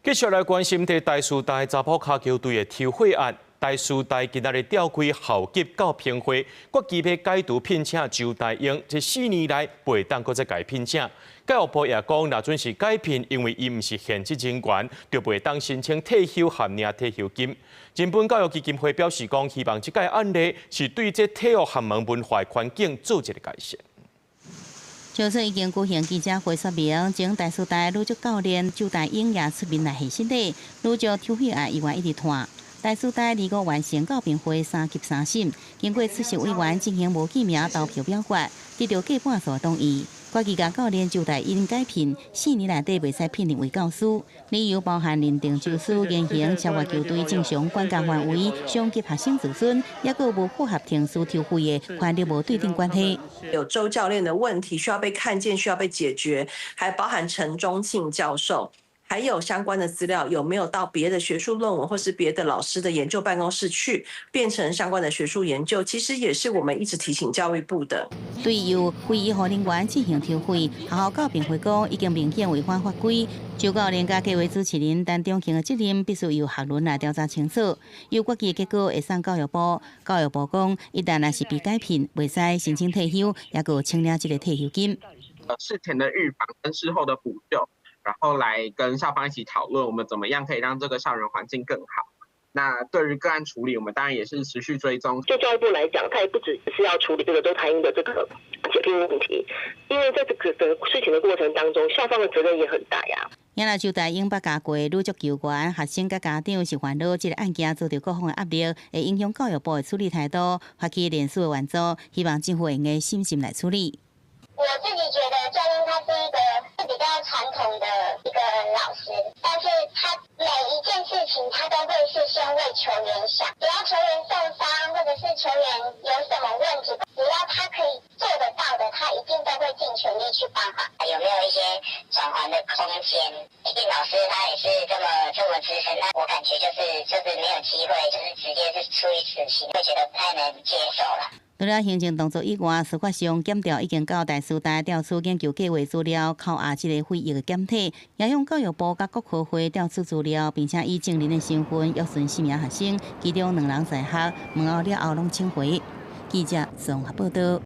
繼續來關心佇台師大查埔跤球隊的抽血案，台師大今仔日召開校級教評會，決議欲解除聘請周大英，這4年來袂當閣再共伊聘請。教育部也講，若準是解聘，因為伊毋是現職人員，就袂當申請退休和領退休金。人本教育基金會表示講，希望這個案例是對這體育學門文化環境做一個改善。朝早已經舉行記者會說明，前台師大女足教練周大英也出面來獻身體，女足抽血案猶原一直拖。台師大二五完成教評會三級三審，經過出席委員進行無記名投票表決，得到過半數同意。決議共教練周大英解聘，4年內底袂使聘任為教師，理由包含認定周師言行超越球隊正常管教範圍，傷及學生自尊，抑閣無符合停止抽費的權力無對等關係。有周教練的問題需要被看見，需要被解決，還包含陳忠慶教授。還有相關的資料有沒有到別的學術論文或是別的老師的研究辦公室去變成相關的學術研究？其實也是我們一直提醒教育部的。對由非醫護人員進行抽血，學校教評會講已經明顯違反法規。周教練佮計劃主持人陳中慶的責任必須由學倫來調查清楚。有決議結果會送教育部，教育部講一旦若是被解聘，袂使申請退休，抑閣請領這個退休金。事前的預防跟事後的補救。然後來跟校方一起討論，我們怎麼樣可以讓這個校園環境更好。那對於個案處理，我們當然也是持續追蹤。就教育部來講，他也不只是要處理這個周大英的這個解聘問題，因為在這個的事情的過程當中，校方的責任也很大呀。也若周大英捌教過女足球員，學生佮家長是煩惱這個案件遭到各方的壓力，會影響教育部的處理態度，發起連署的援助，希望政府會用審慎來處理。我自己覺得教練他是一個是比較傳統的一個老師，但是他每一件事情他都會是先為球員想，只要球員受傷或者是球員有什麼問題，只要他可以做得到的，他一定都會盡全力去幫忙。有沒有一些轉圜的空間？畢竟老師他也是這麼這麼資深，那我感覺就是沒有機會，就是直接是處以死刑，會覺得不太能接受了。除了行政動作以外，司法上檢調已經到台師大調取研究計劃資料，扣押這個非役的檢體，也向教育部佮國科會調取資料，並且以證人的身份約詢四名學生，其中兩人在學，問候了後攏請回。記者綜合報道。